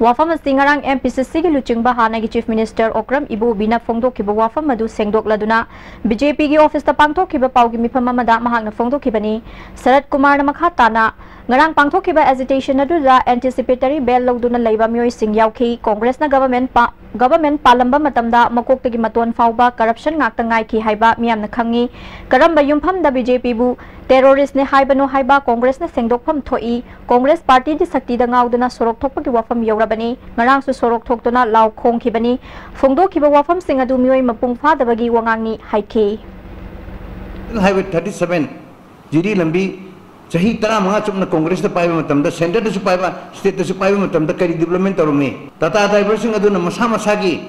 ꯋꯥꯐꯝ ꯑꯁꯤ ꯉꯔꯥꯡ ꯑꯦꯝ ꯄꯤ ꯁꯤ ꯁꯤꯒꯤ ꯂꯨꯆꯤꯡꯕ ꯍꯥꯟꯅꯒꯤ ꯆꯤꯐ ꯃꯤꯅꯤꯁꯇꯔ ꯑꯣꯀ꯭ꯔꯝ ꯏꯕꯣꯕꯤꯅ ꯐꯣꯡꯗꯣꯛꯈꯤꯕ ꯋꯥꯐꯝ ꯑꯗꯨ ꯁꯦꯡꯗꯣꯛꯂꯗꯨꯅ ꯕꯤ ꯖꯦ ꯄꯤꯒꯤ ꯑꯣꯐꯤꯁꯇ ꯄꯥꯡꯊꯣꯛꯈꯤꯕ ꯄꯥꯎꯒꯤ ꯃꯤꯐꯝ ꯑꯃꯗ ꯃꯍꯥꯛꯅ ꯐꯣꯡꯗꯣꯛꯈꯤꯕꯅꯤ꯫ ꯁꯔꯠ ꯀꯨꯃꯥꯔꯅ ꯃꯈꯥ ꯇꯥꯅ, ꯉꯔꯥꯡ ꯄꯥꯡꯊꯣꯛꯈꯤꯕ ꯑꯦꯖꯤꯇꯦꯁꯟ ꯑꯗꯨꯗ ꯑꯦꯟꯇꯤꯁꯤꯄꯦꯇꯔꯤ ꯕꯦꯜ ꯂꯧꯗꯨꯅ ꯂꯩꯕ ꯃꯤꯑꯣꯏꯁꯤꯡ ꯌꯥꯎꯈꯤ꯫ ꯀꯣꯡꯒ꯭ꯔꯦꯁꯅ ꯒꯚꯔꯟꯃꯦꯟꯠ ꯄꯥ-, ꯒꯚꯔꯟꯃꯦꯟꯠ ꯄꯥꯜꯂꯝꯕ ꯃꯇꯝꯗ ꯃꯀꯣꯛꯇꯒꯤ ꯃꯇꯣꯟ ꯐꯥꯎꯕ ꯀꯔꯞꯁꯟ ꯉꯥꯛꯇ ꯉꯥꯏꯈꯤ ꯍꯥꯏꯕ ꯃꯤꯌꯥꯝꯅ ꯈꯪꯉꯤ꯫ ꯀꯔꯝꯕ ꯌꯨꯝꯐꯝꯗ ꯕꯤ ꯖꯦ ꯄꯤꯕꯨ ꯇꯦꯔꯣꯔꯤꯁ꯭ꯠꯅꯤ ꯍꯥꯏꯕꯅꯣ ꯍꯥꯏꯕ ꯀꯣꯡꯒ꯭ꯔꯦꯁꯅ ꯁꯦꯡꯗꯣꯛꯐꯝ ꯊꯣꯛꯏ꯫ ꯀꯣꯡꯒ꯭ꯔꯦꯁ ꯄꯥꯔꯇꯤꯗꯤ ꯁꯛꯇꯤꯗ ꯉꯥꯎꯗꯨꯅ ꯁꯣꯔꯣꯛ ꯊꯣꯛꯄꯒꯤ ꯋꯥꯐꯝ ꯌꯧꯔꯕꯅꯤ꯫ ꯉꯔꯥꯡꯁꯨ ꯁꯣꯔꯣꯛ ꯊꯣꯛꯇꯨꯅ ꯂꯥꯎ ꯈꯣꯡꯈꯤꯕꯅꯤ꯫ ꯐꯣꯡꯗꯣꯛꯈꯤꯕ ꯋꯥꯐꯝꯁꯤꯡ ꯑꯗꯨ ꯃꯤꯑꯣꯏ ꯃꯄꯨꯡ ꯐꯥꯗꯕꯒꯤ ꯋꯥꯉꯥꯡꯅꯤ ꯍꯥꯏꯈꯤ꯫ ꯍꯥꯏꯋꯦ ꯊꯥꯔꯇꯤ ꯁꯚꯦꯟ, ꯖꯤꯔꯤ ꯂꯝꯕꯤ ꯆꯍꯤ ꯇꯔꯥꯃꯉꯥ ꯆꯨꯞꯅ ꯀꯣꯡꯒ꯭ꯔꯦꯁꯅ ꯄꯥꯏꯕ ꯃꯇꯝꯗ, ꯁꯦꯟꯇꯔꯗꯁꯨ ꯄꯥꯏꯕ, ꯁ꯭ꯇꯦꯠꯇꯁꯨ ꯄꯥꯏꯕ ꯃꯇꯝꯗ ꯀꯔꯤ ꯗꯤꯕ꯭ꯂꯞꯃꯦꯟ ꯇꯧꯔꯝꯃꯤ? ꯇꯥꯇꯥ ꯗ꯭ꯔꯥꯏꯚꯔꯁꯤꯡ ꯑꯗꯨꯅ ꯃꯁꯥ ꯃꯁꯥꯒꯤ,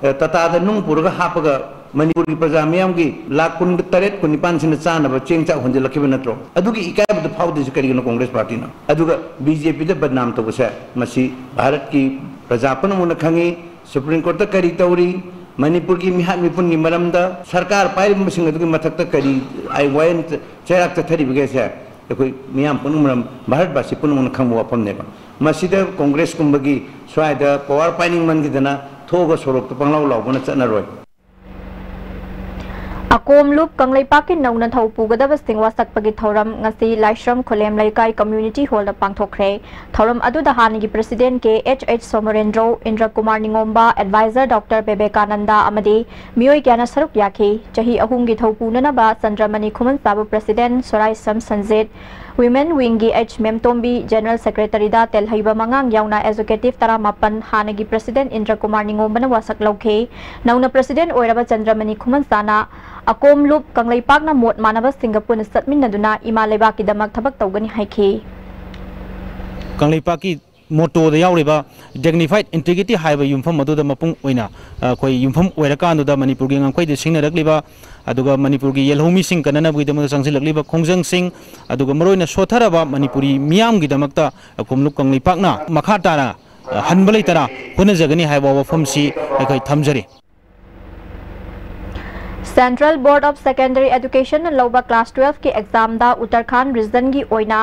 ꯑ, ꯇꯥꯇꯥꯗ ꯅꯨꯡ ꯄꯨꯔꯒ ꯍꯥꯞꯄꯒ ꯃꯅꯤꯄꯨꯔꯒꯤ ꯄ꯭ꯔꯖꯥ ꯃꯤꯌꯥꯝꯒꯤ ꯂꯥꯈ ꯀꯨꯟꯇꯔꯦꯠ, ꯀꯨꯟꯅꯤꯄꯥꯟꯁꯤꯅ ꯆꯥꯅꯕ ꯆꯦꯡ ꯆꯥꯛ ꯍꯣꯟꯖꯤꯜꯂꯛꯈꯤꯕ ꯅꯠꯇ꯭ꯔꯣ? ꯑꯗꯨꯒꯤ ꯏꯀꯥꯏꯕꯗꯨ ꯐꯥꯎꯗ꯭ꯔꯤꯁꯤ ꯀꯔꯤꯒꯤꯅꯣ ꯀꯣꯡꯒ꯭ꯔꯦꯁ ꯄꯥꯔꯇꯤꯅ? ꯑꯗꯨꯒ ꯕꯤ ꯖꯦ ꯄꯤꯗ ꯕꯗꯅꯥꯝ ꯇꯧꯕꯁꯦ, ꯃꯁꯤ ꯚꯥꯔꯠꯀꯤ ꯄ꯭ꯔꯖꯥ ꯄꯨꯝꯅꯃꯛꯅ ꯈꯪꯉꯤ, ꯁꯨꯄ꯭ꯔꯤꯝ ꯀꯣꯔꯠꯇ ꯀꯔꯤ ꯇꯧꯔꯤ, ꯃꯅꯤꯄꯨꯔꯒꯤ ꯃꯤꯍꯥꯠ ꯃꯤꯄꯨꯟꯒꯤ ꯃꯔꯝꯗ ꯁꯔꯀꯥꯔ ꯄꯥꯏꯔꯤꯕꯁꯤꯡ ꯑꯗꯨꯒꯤ ꯃꯊꯛꯇ ꯀꯔꯤ ꯑꯥꯏ ꯋꯥꯌꯦꯜ ꯆꯩꯔꯥꯛ ꯆꯠꯊꯔꯤꯕꯒꯦꯁꯦ ꯑꯩꯈꯣꯏ ꯃꯤꯌꯥꯝ ꯄꯨꯝꯅꯃꯛ, ꯚꯥꯔꯠꯕꯥꯁꯤ ꯄꯨꯝꯅꯃꯛꯅ ꯈꯪꯕ ꯋꯥꯐꯝꯅꯦꯕ꯫ ꯃꯁꯤꯗ ꯀꯣꯡꯒ꯭ꯔꯦꯁꯀꯨꯝꯕꯒꯤ ꯁ꯭ꯋꯥꯏꯗ ꯄꯋꯥꯔ ꯄꯥꯏꯅꯤꯡꯃꯟꯈꯤꯗꯅ ꯊꯣꯛꯑꯒ ꯁꯣꯔꯣꯛꯇ ꯄꯪꯂꯥꯎ ꯂꯥꯎꯕꯅ ꯆꯠꯅꯔꯣꯏ꯫ ꯑꯀꯣꯝ ꯂꯨꯞ ꯀꯪꯂꯩꯄꯥꯛꯀꯤ ꯅꯧꯅ ꯊꯧ ꯄꯨꯒꯗꯕꯁꯤꯡ ꯋꯥꯁꯛꯄꯒꯤ ꯊꯧꯔꯝ ꯉꯁꯤ ꯂꯥꯏꯁ꯭ꯔꯝ ꯈꯨꯂꯦꯝ ꯂꯩꯀꯥꯏ ꯀꯝꯃ꯭ꯌꯨꯅꯤꯇꯤ ꯍꯣꯜꯗ ꯄꯥꯡꯊꯣꯛꯈ꯭ꯔꯦ꯫ ꯊꯧꯔꯝ ꯑꯗꯨꯗ ꯍꯥꯟꯅꯒꯤ president K H H Somorendro, Indra Kumar Ningomba, adviser doctor Bebekananda ꯑꯃꯗꯤ ꯃꯤꯑꯣꯏ ꯀꯌꯥꯅ ꯁꯔꯨꯛ ꯌꯥꯈꯤ꯫ ꯆꯍꯤ ꯑꯍꯨꯝꯒꯤ ꯊꯧ ꯄꯨꯅꯅꯕ ꯆꯟꯗ꯭ꯔꯃꯅꯤ ꯈꯨꯃꯟꯆꯥꯕ ꯄ꯭ꯔꯁꯤꯗꯦꯟꯠ ꯁꯣꯔꯥꯏꯁꯝ ꯁꯟꯖꯤꯠ, ꯋꯤꯃꯦꯟ ꯋꯤꯡꯒꯤ ꯑꯩꯆ ꯃꯦꯝꯇꯣꯝꯕꯤ, ꯖꯦꯅꯔꯦꯜ ꯁꯦꯀ꯭ꯔꯦꯇꯔꯤꯗ ꯇꯦꯜꯍꯩꯕ ꯃꯉꯥꯡ ꯌꯥꯎꯅ ꯑꯦꯖꯨꯀꯦꯇꯤꯚ ꯇꯔꯥꯃꯥꯄꯟ ꯍꯥꯟꯅꯒꯤ ꯄ꯭ꯔꯁꯤꯗꯦꯟꯠ ꯏꯟꯗ꯭ꯔ ꯀꯨꯃꯥꯔ ꯅꯤꯉꯣꯝꯕꯅ ꯋꯥꯁꯛ ꯂꯧꯈꯤ꯫ ꯅꯧꯅ ꯄ꯭ꯔꯁꯤꯗꯦꯟꯠ ꯑꯣꯏꯔꯕ ꯆꯟꯗ꯭ꯔꯃꯅꯤ ꯈꯨꯃꯟꯆꯥꯅ ꯑꯀꯣꯝ ꯂꯨꯞ ꯀꯪꯂꯩꯄꯥꯛꯅ ꯃꯣꯠ ꯃꯥꯟꯅꯕꯁꯤꯡꯒ ꯄꯨꯟꯅ ꯆꯠꯃꯤꯟꯅꯗꯨꯅ ꯏꯃꯥ ꯂꯩꯕꯥꯛꯀꯤꯗꯃꯛ ꯊꯕꯛ ꯇꯧꯒꯅꯤ ꯍꯥꯏꯈꯤ꯫ ꯀꯪꯂꯩꯄꯥꯛꯀꯤ ꯃꯣꯇꯣꯗ ꯌꯥꯎꯔꯤꯕ Dignified Integrity ꯍꯥꯏꯕ ꯌꯨꯝꯐꯝ ꯑꯗꯨꯗ ꯃꯄꯨꯡ ꯑꯣꯏꯅ ꯑꯩꯈꯣꯏ ꯌꯨꯝꯐꯝ ꯑꯣꯏꯔꯀꯥꯟꯗꯨꯗ ꯃꯅꯤꯄꯨꯔꯒꯤ ꯉꯝꯈꯩꯗ ꯁꯤꯡꯅꯔꯛꯂꯤꯕ, ꯑꯗꯨꯒ ꯃꯅꯤꯄꯨꯔꯒꯤ ꯌꯦꯜꯍꯧꯃꯤꯁꯤꯡ ꯀꯟꯅꯅꯕꯒꯤꯗꯃꯛꯇ ꯆꯪꯁꯤꯜꯂꯛꯂꯤꯕ ꯈꯣꯡꯖꯪꯁꯤꯡ, ꯑꯗꯨꯒ ꯃꯔꯨꯑꯣꯏꯅ ꯁꯣꯠꯊꯔꯕ ꯃꯅꯤꯄꯨꯔꯤ ꯃꯤꯌꯥꯝꯒꯤꯗꯃꯛꯇ ꯀꯣꯝꯂꯨꯞ ꯀꯪꯂꯩꯄꯥꯛꯅ ꯃꯈꯥ ꯇꯥꯅ ꯍꯟꯕ ꯂꯩꯇꯅ ꯍꯣꯠꯅꯖꯒꯅꯤ ꯍꯥꯏꯕ ꯋꯥꯐꯝꯁꯤ ꯑꯩꯈꯣꯏ ꯊꯝꯖꯔꯤ꯫ Central Board of Secondary Educationꯅ ꯂꯧꯕ class twelveꯀꯤ examꯗ ꯎꯠꯇꯔꯈꯥꯟ regionꯒꯤ ꯑꯣꯏꯅ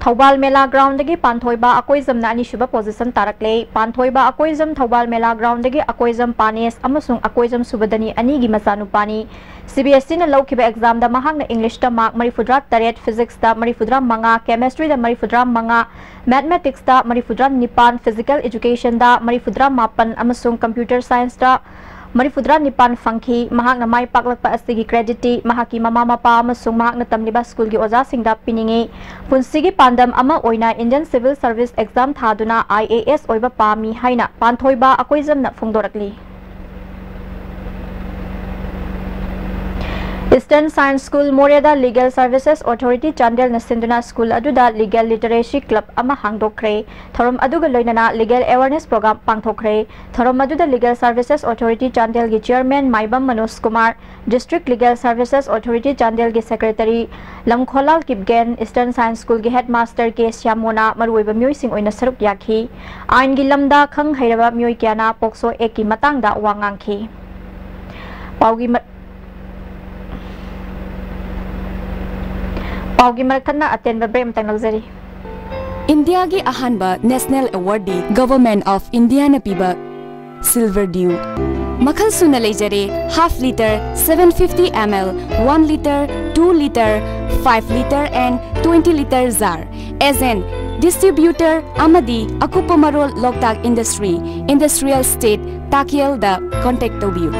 ꯊꯧꯕꯥꯜ ꯃꯦꯂꯥ groundꯗꯒꯤ ꯄꯥꯟꯊꯣꯏꯕ ꯑꯀꯣꯏꯖꯝꯅ ꯑꯅꯤꯁꯨꯕ position ꯇꯥꯔꯛꯂꯦ꯫ ꯄꯥꯟꯊꯣꯏꯕ ꯑꯀꯣꯏꯖꯝ ꯊꯧꯕꯥꯜ ꯃꯦꯂꯥ groundꯗꯒꯤ ꯑꯀꯣꯏꯖꯝ ꯄꯥꯅꯦꯁ ꯑꯃꯁꯨꯡ ꯑꯀꯣꯏꯖꯝ ꯁꯨꯕꯗꯅꯤ ꯑꯅꯤꯒꯤ ꯃꯆꯥꯅꯨꯄꯥꯅꯤ꯫ CBSEꯅ ꯂꯧꯈꯤꯕ examꯗ ꯃꯍꯥꯛꯅ Englishꯇ mark ꯃꯔꯤꯐꯨꯇꯔꯥ ꯇꯔꯦꯠ, Physicsꯇ ꯃꯔꯤꯐꯨꯇꯔꯥ ꯃꯉꯥ, Chemistryꯗ ꯃꯔꯤꯐꯨꯇꯔꯥ ꯃꯉꯥ, Mathematicsꯇ ꯃꯔꯤꯐꯨꯇꯔꯥ ꯅꯤꯄꯥꯟ, Physical Educationꯗ ꯃꯔꯤꯐꯨꯇꯔꯥ ꯃꯥꯄꯟ ꯑꯃꯁꯨꯡ Computer Scienceꯇ ꯃꯔꯤꯐꯨꯇꯔꯥ ꯅꯤꯄꯥꯟ ꯐꯪꯈꯤ꯫ ꯃꯍꯥꯛꯅ ꯃꯥꯏ ꯄꯥꯛꯂꯛꯄ ꯑꯁꯤꯒꯤ creditꯇꯤ ꯃꯍꯥꯛꯀꯤ ꯃꯃꯥ ꯃꯄꯥ ꯑꯃꯁꯨꯡ ꯃꯍꯥꯛꯅ ꯇꯝꯂꯤꯕ schoolꯒꯤ ꯑꯣꯖꯥꯁꯤꯡꯗ ꯄꯤꯅꯤꯡꯏ꯫ ꯄꯨꯟꯁꯤꯒꯤ ꯄꯥꯟꯗꯝ ꯑꯃ ꯑꯣꯏꯅ Indian Civil Service exam ꯊꯥꯗꯨꯅ IAS ꯑꯣꯏꯕ ꯄꯥꯝꯃꯤ ꯍꯥꯏꯅ ꯄꯥꯟꯊꯣꯏꯕ ꯑꯀꯣꯏꯖꯝꯅ ꯐꯣꯡꯗꯣꯔꯛꯂꯤ꯫ Eastern Science School ꯃꯣꯔꯦꯗ Legal Services Authority ꯆꯥꯟꯗꯦꯜꯅ ꯁꯤꯟꯗꯨꯅ school ꯑꯗꯨꯗ Legal Literacy Club ꯑꯃ ꯍꯥꯡꯗꯣꯛꯈ꯭ꯔꯦ꯫ ꯊꯧꯔꯝ ꯑꯗꯨꯒ ꯂꯣꯏꯅꯅ legal awareness program ꯄꯥꯡꯊꯣꯛꯈ꯭ꯔꯦ꯫ ꯊꯧꯔꯝ ꯑꯗꯨꯗ Legal Services Authority ꯆꯥꯟꯗꯦꯜꯒꯤ Chairman ꯃꯥꯏꯕꯝ Manoj Kumar, District Legal Services Authority ꯆꯥꯟꯗꯦꯜꯒꯤ Secretary ꯂꯝꯈꯣꯂꯥꯜ Kipgen, Eastern Science Schoolꯒꯤ Headmaster ꯀꯦ ꯁ꯭ꯌꯥꯃꯣꯅ ꯃꯔꯨꯑꯣꯏꯕ ꯃꯤꯑꯣꯏꯁꯤꯡ ꯑꯣꯏꯅ ꯁꯔꯨꯛ ꯌꯥꯈꯤ꯫ ꯑꯥꯏꯟꯒꯤ ꯂꯝꯗ ꯈꯪ ꯍꯩꯔꯕ ꯃꯤꯑꯣꯏ ꯀꯌꯥꯅ POCSO Actꯀꯤ ꯃꯇꯥꯡꯗ ꯋꯥ ꯉꯥꯡꯈꯤ꯫ ꯄꯥꯎꯒꯤ ꯃ-, ꯄꯥꯎꯒꯤ ꯃꯔꯛ ꯊꯠꯅ ꯑꯇꯦꯟꯕ break ꯑꯃꯇꯪ ꯂꯧꯖꯔꯤ꯫ ꯏꯟꯗꯤꯌꯥꯒꯤ ꯑꯍꯥꯟꯕ national awardꯗꯤ Government of Indiaꯅ ꯄꯤꯕ Silver Dew꯫ ꯃꯈꯜ ꯁꯨꯅ ꯂꯩꯖꯔꯦ, half litre, seven fifty ml, one litre, two litre, five litre and twenty litre jar꯫ Agent, distributor ꯑꯃꯗꯤ ꯑꯀꯨꯞꯄ ꯃꯔꯣꯜ Loktak Industry, Industrial Estate, ꯇꯥꯀꯦꯜꯗ contact ꯇꯧꯕꯤꯌꯨ꯫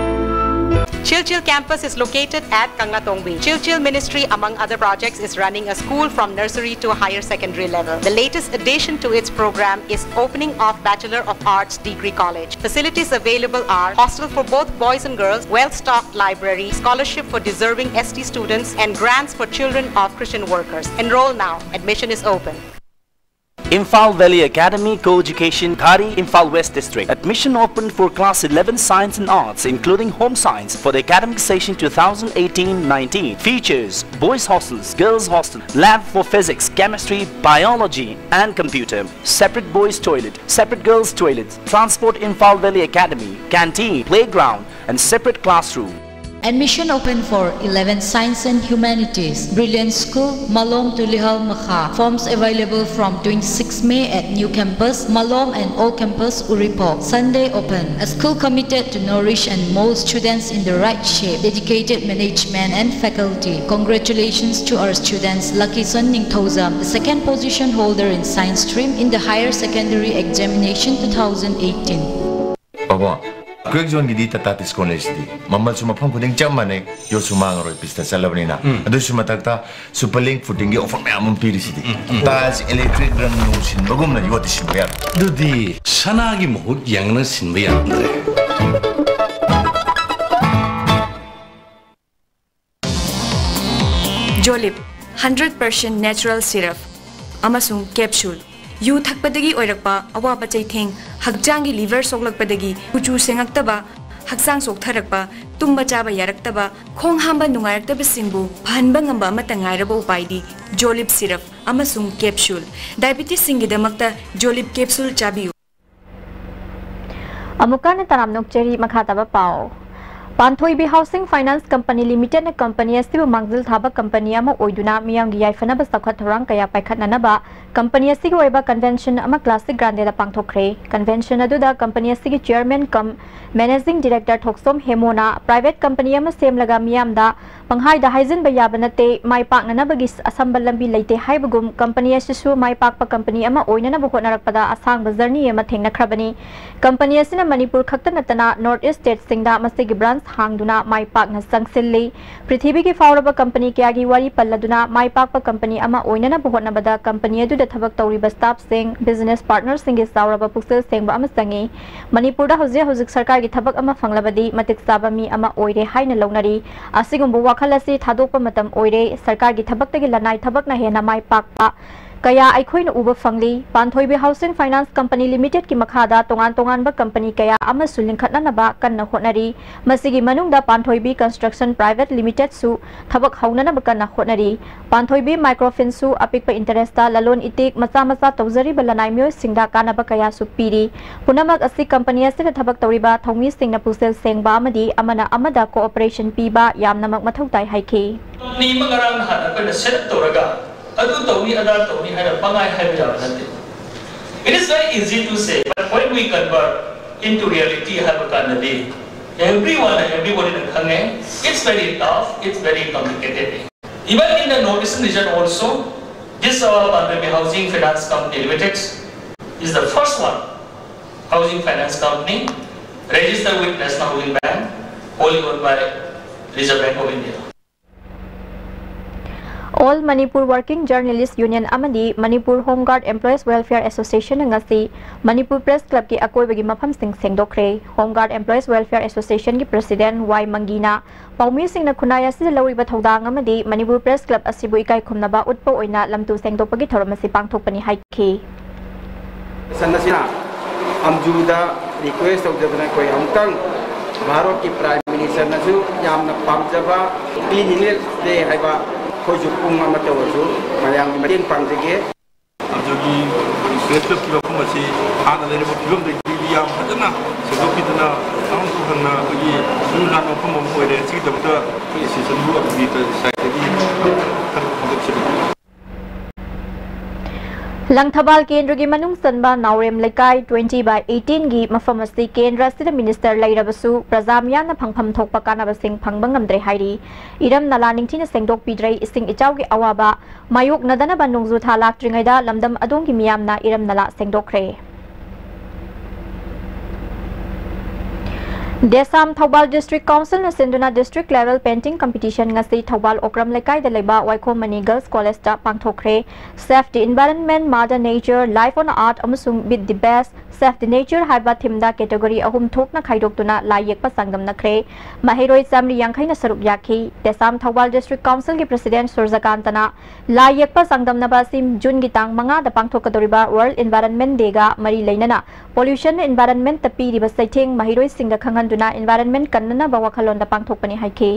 Chilchil campus is located at Kanglatongbi. Chilchil Ministry, among other projects, is running a school from nursery to higher secondary level. The latest addition to its program is opening of Bachelor of Arts Degree College. Facilities available are hostel for both boys and girls, well-stocked library, scholarship for deserving ST students, and grants for children of Christian workers. Enroll now. Admission is open. Imphal Valley Academy, co-education, Ghari, Imphal West District. Admission open for class eleven science and arts, including home science, for the academic session twenty eighteen-nineteen. Features: boys' hostels, girls' hostel, lab for physics, chemistry, biology, and computer. Separate boys' toilet, separate girls' toilets. Transport: Imphal Valley Academy, canteen, playground, and separate classroom. Admission open for eleven Science and Humanities, Brilliant School, Malom to Lihal Makha. Forms available from twenty-six May at New Campus, Malom, and Old Campus, Uripok. Sunday open. A school committed to nourish and mold students in the right shape. Dedicated management and faculty. Congratulations to our students, Lucky Son Ningthoujam, the second position holder in science stream in the higher secondary examination two thousand eighteen. ꯄꯥꯕꯣ, ꯀ꯭ꯋꯦꯛ ꯖꯣꯟꯒꯤꯗꯤ ꯇꯥꯇꯥ ꯗꯤꯁꯀꯥꯎꯟ ꯂꯩꯁꯤꯗꯤ꯫ ꯃꯃꯜꯁꯨ ꯃꯐꯝ ꯈꯨꯗꯤꯡ ꯆꯞ ꯃꯥꯟꯅꯩ, ꯌꯣꯠꯁꯨ ꯃꯥꯡꯉꯔꯣꯏ, ꯄꯤꯁꯇ ꯆꯠꯂꯕꯅꯤꯅ꯫ ꯎꯝ꯫ ꯑꯗꯨꯁꯨ ꯃꯊꯛꯇ ꯁꯨꯄꯔ ꯂꯤꯡ ꯐꯨꯇꯤꯡꯒꯤ ꯑꯣꯐꯔ ꯃꯌꯥꯝ ꯑꯃ ꯄꯤꯔꯤꯁꯤꯗꯤ꯫ ꯎꯝ, ꯎꯝ꯫ ꯇꯥꯏꯜꯁ, ꯏꯂꯦꯛꯇ꯭ꯔꯤꯛ, ꯔꯪ ꯅꯨꯡ ꯁꯤꯟꯕꯒꯨꯝꯅ ꯌꯣꯠꯇꯤ ꯁꯤꯟꯕ ꯌꯥꯔꯣꯏ꯫ ꯑꯗꯨꯗꯤ ꯁꯅꯥꯒꯤ ꯃꯍꯨꯠ ꯌꯦꯡꯅ ꯁꯤꯟꯕ ꯌꯥꯔꯝꯗ꯭ꯔꯦ꯫ ꯖꯣꯂꯤꯞ, ꯍꯟꯗ꯭ꯔꯦꯠ ꯄꯥꯔꯁꯦꯟ ꯅꯦꯆꯔꯦꯜ ꯁꯤꯔꯞ ꯑꯃꯁꯨꯡ ꯀꯦꯞꯁꯨꯜ꯫ ꯌꯨ ꯊꯛꯄꯗꯒꯤ ꯑꯣꯏꯔꯛꯄ ꯑꯋꯥꯕ ꯆꯩꯊꯦꯡ, ꯍꯛꯆꯥꯡꯒꯤ ꯂꯤꯚꯔ ꯁꯣꯛꯂꯛꯄꯗꯒꯤ ꯀꯨꯆꯨ ꯁꯦꯡꯉꯛꯇꯕ, ꯍꯛꯆꯥꯡ ꯆꯣꯛꯊꯔꯛꯄ, ꯇꯨꯝꯕ ꯆꯥꯕ ꯌꯥꯔꯛꯇꯕ, ꯈꯣꯡ ꯍꯥꯝꯕ ꯅꯨꯡꯉꯥꯏꯔꯛꯇꯕꯁꯤꯡꯕꯨ ꯐꯍꯟꯕ ꯉꯝꯕ ꯑꯃꯠꯇ ꯉꯥꯏꯔꯕ ꯎꯄꯥꯏꯗꯤ ꯖꯣꯂꯤꯞ ꯁꯤꯔꯞ ꯑꯃꯁꯨꯡ ꯀꯦꯞꯁꯨꯜ꯫ ꯗꯥꯏꯕꯤꯇꯤꯁꯁꯤꯡꯒꯤꯗꯃꯛꯇ ꯖꯣꯂꯤꯞ ꯀꯦꯞꯁꯨꯜ ꯆꯥꯕꯤꯌꯨ꯫ ꯑꯃꯨꯛꯀ ꯍꯟꯅ ꯇꯔꯥꯝꯅ ꯑꯣꯛꯆꯔꯤ꯫ ꯃꯈꯥ ꯇꯥꯕ ꯄꯥꯎ꯫ ꯄꯥꯟꯊꯣꯏꯕꯤ ꯍꯥꯎꯁꯤꯡ ꯐꯥꯏꯅꯥꯟꯁ ꯀꯝꯄꯅꯤ ꯂꯤꯃꯤꯇꯦꯗꯅ ꯀꯝꯄꯅꯤ ꯑꯁꯤꯕꯨ ꯃꯥꯡꯖꯤꯜ ꯊꯥꯕ ꯀꯝꯄꯅꯤ ꯑꯃ ꯑꯣꯏꯗꯨꯅ ꯃꯤꯌꯥꯝꯒꯤ ꯌꯥꯏꯐꯅꯕ ꯆꯥꯎꯈꯠ ꯊꯧꯔꯥꯡ ꯀꯌꯥ ꯄꯥꯏꯈꯠꯅꯅꯕ ꯀꯝꯄꯅꯤ ꯑꯁꯤꯒꯤ ꯑꯣꯏꯕ ꯀꯟꯚꯦꯟꯁꯟ ꯑꯃ ꯀ꯭ꯂꯥꯁꯤꯛ ꯒ꯭ꯔꯥꯟꯗꯦꯗ ꯄꯥꯡꯊꯣꯛꯈ꯭ꯔꯦ꯫ ꯀꯟꯚꯦꯟꯁꯟ ꯑꯗꯨꯗ ꯀꯝꯄꯅꯤ ꯑꯁꯤꯒꯤ ꯆꯤꯌꯔꯃꯦꯟ ꯀꯝ ꯃꯦꯅꯦꯖꯤꯡ ꯗꯤꯔꯦꯛꯇꯔ ꯊꯣꯛꯁꯣꯝ ꯍꯦꯃꯣꯅ ꯄ꯭ꯔꯥꯏꯚꯦꯠ ꯀꯝꯄꯅꯤ ꯑꯃ ꯁꯦꯝꯂꯒ ꯃꯤꯌꯥꯝꯗ ꯄꯪꯍꯥꯏꯗ ꯍꯥꯏꯖꯤꯟꯕ ꯌꯥꯕ ꯅꯠꯇꯦ, ꯃꯥꯏ ꯄꯥꯛꯅꯅꯕꯒꯤ ꯑꯁꯝꯕ ꯂꯝꯕꯤ ꯂꯩꯇꯦ ꯍꯥꯏꯕꯒꯨꯝ, ꯀꯝꯄꯅꯤ ꯑꯁꯤꯁꯨ ꯃꯥꯏ ꯄꯥꯛꯄ ꯀꯝꯄꯅꯤ ꯑꯃ ꯑꯣꯏꯅꯅꯕ ꯍꯣꯠꯅꯔꯛꯄꯗ ꯑꯁꯥꯡꯕ ꯖꯔꯅꯤ ꯑꯃ ꯊꯦꯡꯅꯈ꯭ꯔꯕꯅꯤ꯫ ꯀꯝꯄꯅꯤ ꯑꯁꯤꯅ ꯃꯅꯤꯄꯨꯔ ꯈꯛꯇ ꯅꯠꯇꯅ ꯅꯣꯔꯠ ꯏꯁ ꯁ꯭ꯇꯦꯠꯁꯤꯡꯗ ꯃꯁꯤꯒꯤ ꯕ꯭ꯔꯥꯟꯆ ꯍꯥꯡꯗꯨꯅ ꯃꯥꯏ ꯄꯥꯛꯅ ꯆꯪꯁꯤꯜꯂꯤ꯫ ꯄ꯭ꯔꯤꯊꯤꯕꯤꯒꯤ ꯐꯥꯎꯔꯕ ꯀꯝꯄꯅꯤ ꯀꯌꯥꯒꯤ ꯋꯥꯔꯤ ꯄꯜꯂꯗꯨꯅ ꯃꯥꯏ ꯄꯥꯛꯄ ꯀꯝꯄꯅꯤ ꯑꯃ ꯑꯣꯏꯅꯅꯕ ꯍꯣꯠꯅꯕꯗ ꯀꯝꯄꯅꯤ ꯑꯗꯨꯗ ꯊꯕꯛ ꯇꯧꯔꯤꯕ ꯁ꯭ꯇꯥꯐꯁꯤꯡ, ꯕꯤꯖꯤꯅꯦꯁ ꯄꯥꯔꯠꯅꯔꯁꯤꯡꯒꯤ ꯆꯥꯎꯔꯕ ꯄꯨꯛꯆꯦꯜ ꯁꯦꯡꯕ ꯑꯃ ꯆꯪꯏ꯫ ꯃꯅꯤꯄꯨꯔꯗ ꯍꯧꯖꯤꯛ ꯍꯧꯖꯤꯛ ꯁꯔꯀꯥꯔꯒꯤ ꯊꯕꯛ ꯑꯃ ꯐꯪꯂꯕꯗꯤ ꯃꯇꯤꯛ ꯆꯥꯕ ꯃꯤ ꯑꯃ ꯑꯣꯏꯔꯦ ꯍꯥꯏꯅ ꯂꯧꯅꯔꯤ꯫ ꯑꯁꯤꯒꯨꯝꯕ ꯋꯥꯈꯜ ꯑꯁꯤ ꯊꯥꯗꯣꯛꯄ ꯃꯇꯝ ꯑꯣꯏꯔꯦ꯫ ꯁꯔꯀꯥꯔꯒꯤ ꯊꯕꯛꯇꯒꯤ ꯂꯅꯥꯏ ꯊꯕꯛꯅ ꯍꯦꯟꯅ ꯃꯥꯏ ꯄꯥꯛꯄ ꯀꯌꯥ ꯑꯩꯈꯣꯏꯅ ꯎꯕ ꯐꯪꯂꯤ꯫ ꯄꯥꯟꯊꯣꯏꯕꯤ Housing Finance Company Limited ꯀꯤ ꯃꯈꯥꯗ ꯇꯣꯉꯥꯟ ꯇꯣꯉꯥꯟꯕ company ꯀꯌꯥ ꯑꯃꯁꯨ ꯂꯤꯡꯈꯠꯅꯅꯕ ꯀꯟꯅ ꯍꯣꯠꯅꯔꯤ꯫ ꯃꯁꯤꯒꯤ ꯃꯅꯨꯡꯗ ꯄꯥꯟꯊꯣꯏꯕꯤ Construction Private Limited ꯁꯨ ꯊꯕꯛ ꯍꯧꯅꯅꯕ ꯀꯟꯅ ꯍꯣꯠꯅꯔꯤ꯫ ꯄꯥꯟꯊꯣꯏꯕꯤ Microfinance ꯁꯨ ꯑꯄꯤꯛꯄ interest ꯇ ꯂꯂꯣꯟ ꯏꯇꯤꯛ ꯃꯆꯥ ꯃꯆꯥ ꯇꯧꯖꯔꯤꯕ ꯂꯅꯥꯏ ꯃꯤꯑꯣꯏꯁꯤꯡꯗ ꯀꯥꯟꯅꯕ ꯀꯌꯥꯁꯨ ꯄꯤꯔꯤ꯫ ꯄꯨꯝꯅꯃꯛ ꯑꯁꯤ company ꯑꯁꯤꯗ ꯊꯕꯛ ꯇꯧꯔꯤꯕ ꯊꯧꯃꯤꯁꯤꯡꯅ ꯄꯨꯛꯆꯦꯜ ꯁꯦꯡꯕ ꯑꯃꯗꯤ ꯑꯃꯅ ꯑꯃꯗ cooperation ꯄꯤꯕ ꯌꯥꯝꯅꯃꯛ ꯃꯊꯧ ꯇꯥꯏ ꯍꯥꯏꯈꯤ꯫ Company ꯑꯃ ꯉꯔꯥꯡ ꯅꯍꯥꯟ ꯑꯩꯈꯣꯏꯅ set up ꯇꯧꯔꯒ ꯑꯗꯨ ꯇꯧꯅꯤ, ꯑꯗꯥ ꯇꯧꯅꯤ ꯍꯥꯏꯅ ꯄꯪꯍꯥꯏ ꯍꯥꯏꯕ ꯌꯥꯕ ꯅꯠꯇꯦ꯫ It is very easy to say, but when we convert into reality ꯍꯥꯏꯕ ꯀꯥꯟꯗꯗꯤ everyone, everybodyꯅ ꯈꯪꯉꯦ, it's very tough, it's very complicated. Even in the North Eastern region also, this our Pandrami Housing Finance Company Limited is the first one housing finance company registered with National Housing Bank, wholly owned by Reserve Bank of India. All Manipur Working Journalist Union ꯑꯃꯗꯤ Manipur Home Guard Employees Welfare Association ꯅ ꯉꯁꯤ Manipur Press Club ꯀꯤ ꯑꯀꯣꯏꯕꯒꯤ ꯃꯐꯝꯁꯤꯡ ꯁꯦꯡꯗꯣꯛꯈ꯭ꯔꯦ꯫ Home Guard Employees Welfare Association ꯒꯤ President ꯋꯥꯏ ꯃꯪꯒꯤꯅ ꯄꯥꯎꯃꯤꯁꯤꯡꯅ ꯈꯨꯟꯅꯥꯏ ꯑꯁꯤꯗ ꯂꯧꯔꯤꯕ ꯊꯧꯗꯥꯡ ꯑꯃꯗꯤ Manipur Press Club ꯑꯁꯤꯕꯨ ꯏꯀꯥꯏ ꯈꯨꯝꯅꯕ ꯎꯠꯄ ꯑꯣꯏꯅ ꯂꯝꯇꯨ ꯁꯦꯡꯗꯣꯛꯄꯒꯤ ꯊꯧꯔꯝ ꯑꯁꯤ ꯄꯥꯡꯊꯣꯛꯄꯅꯤ ꯍꯥꯏꯈꯤ꯫ ꯁꯟ ꯑꯁꯤꯅ ꯑꯝꯖꯨꯗ request ꯇꯧꯖꯕꯅ ꯑꯩꯈꯣꯏ ꯑꯃꯨꯛꯇꯪ ꯚꯥꯔꯠꯀꯤ Prime Minister ꯅꯁꯨ ꯌꯥꯝꯅ ꯄꯥꯝꯖꯕ Cleanliness Day ꯍꯥꯏꯕ ꯑꯩꯈꯣꯏꯁꯨ ꯄꯨꯡ ꯑꯃ ꯇꯧꯔꯁꯨ ꯃꯌꯥꯝꯒꯤ ꯃꯇꯦꯡ ꯄꯥꯡꯖꯒꯦ꯫ ꯑꯗꯨꯒꯤ Press Club ꯀꯤ ꯃꯐꯝ ꯑꯁꯤ ꯍꯥꯟꯅ ꯂꯩꯔꯝꯕ ꯐꯤꯕꯝꯗꯒꯤꯗꯤ ꯌꯥꯝ ꯐꯖꯅ ꯁꯦꯡꯗꯣꯛꯄꯤꯗꯅ ꯇꯥꯎꯟ ꯈꯪꯅ ꯑꯩꯈꯣꯏꯒꯤ ꯂꯨ ꯅꯥꯟꯕ ꯃꯐꯝ ꯑꯃ ꯑꯣꯏꯔꯦ꯫ ꯑꯁꯤꯒꯤꯗꯃꯛꯇ ꯑꯩꯈꯣꯏ association ꯕꯨ ꯑꯗꯨꯒꯤ side ꯇꯒꯤ ꯊꯥꯒꯠ ꯐꯣꯡꯗꯣꯛꯆꯔꯤ꯫ ꯂꯪꯊꯕꯥꯜ ꯀꯦꯟꯗ꯭ꯔꯒꯤ ꯃꯅꯨꯡ ꯆꯟꯕ ꯅꯥꯎꯔꯦꯝ ꯂꯩꯀꯥꯏ twenty by eighteen ꯒꯤ ꯃꯐꯝ ꯑꯁꯤ ꯀꯦꯟꯗ꯭ꯔ ꯑꯁꯤꯗ minister ꯂꯩꯔꯕꯁꯨ ꯄ꯭ꯔꯖꯥ ꯃꯤꯌꯥꯝꯅ ꯐꯪꯐꯝ ꯊꯣꯛꯄ ꯀꯥꯟꯅꯕꯁꯤꯡ ꯐꯪꯕ ꯉꯝꯗ꯭ꯔꯦ ꯍꯥꯏꯔꯤ꯫ ꯏꯔꯝ ꯅꯂꯥ ꯅꯤꯡꯊꯤꯅ ꯁꯦꯡꯗꯣꯛꯄꯤꯗ꯭ꯔꯦ, ꯏꯁꯤꯡ ꯏꯆꯥꯎꯒꯤ ꯑꯋꯥꯕ ꯃꯥꯌꯣꯛꯅꯗꯅꯕ ꯅꯣꯡꯖꯨ ꯊꯥ ꯂꯥꯛꯇ꯭ꯔꯤꯉꯩꯗ ꯂꯝꯗꯝ ꯑꯗꯣꯝꯒꯤ ꯃꯤꯌꯥꯝꯅ ꯏꯔꯝ ꯅꯂꯥ ꯁꯦꯡꯗꯣꯛꯈ꯭ꯔꯦ꯫ ꯗꯦꯁꯥꯝ ꯊꯧꯕꯥꯜ District Councilꯅ ꯁꯤꯟꯗꯨꯅ District Level Painting Competition ꯉꯁꯤ ꯊꯧꯕꯥꯜ ꯑꯣꯀ꯭ꯔꯝ ꯂꯩꯀꯥꯏꯗ ꯂꯩꯕ ꯋꯥꯏꯈꯣꯝ ꯃꯅꯤ Girls Collegeꯇ ꯄꯥꯡꯊꯣꯛꯈ꯭ꯔꯦ꯫ Save the Environment, Mother Nature, Life on Earth ꯑꯃꯁꯨꯡ With the Best, Save the Nature ꯍꯥꯏꯕ themeꯗ category ꯑꯍꯨꯝ ꯊꯣꯛꯅ ꯈꯥꯏꯗꯣꯛꯇꯨꯅ ꯂꯥꯏ ꯌꯦꯛꯄ ꯆꯥꯡꯗꯝꯅꯈ꯭ꯔꯦ꯫ ꯃꯍꯩꯔꯣꯏ ꯆꯥꯃꯔꯤ ꯌꯥꯡꯈꯩꯅ ꯁꯔꯨꯛ ꯌꯥꯈꯤ꯫ ꯗꯦꯁꯥꯝ ꯊꯧꯕꯥꯜ District Councilꯒꯤ President ꯁꯨꯔꯖꯀꯥꯟꯇꯅ ꯂꯥꯏ ꯌꯦꯛꯄ ꯆꯥꯡꯗꯝꯅꯕ ꯑꯁꯤ ꯖꯨꯟꯒꯤ ꯇꯥꯡ ꯃꯉꯥꯗ ꯄꯥꯡꯊꯣꯛꯀꯗꯧꯔꯤꯕ World Environment Dayꯒ ꯃꯔꯤ ꯂꯩꯅꯅ pollutionꯅ environmentꯇ ꯄꯤꯔꯤꯕ ꯆꯩꯊꯦꯡ ꯃꯍꯩꯔꯣꯏꯁꯤꯡꯗ ꯈꯪꯍꯟꯗꯨꯅ environment ꯀꯟꯅꯅꯕ ꯋꯥꯈꯜꯂꯣꯟꯗ ꯄꯥꯡꯊꯣꯛꯄꯅꯤ ꯍꯥꯏꯈꯤ꯫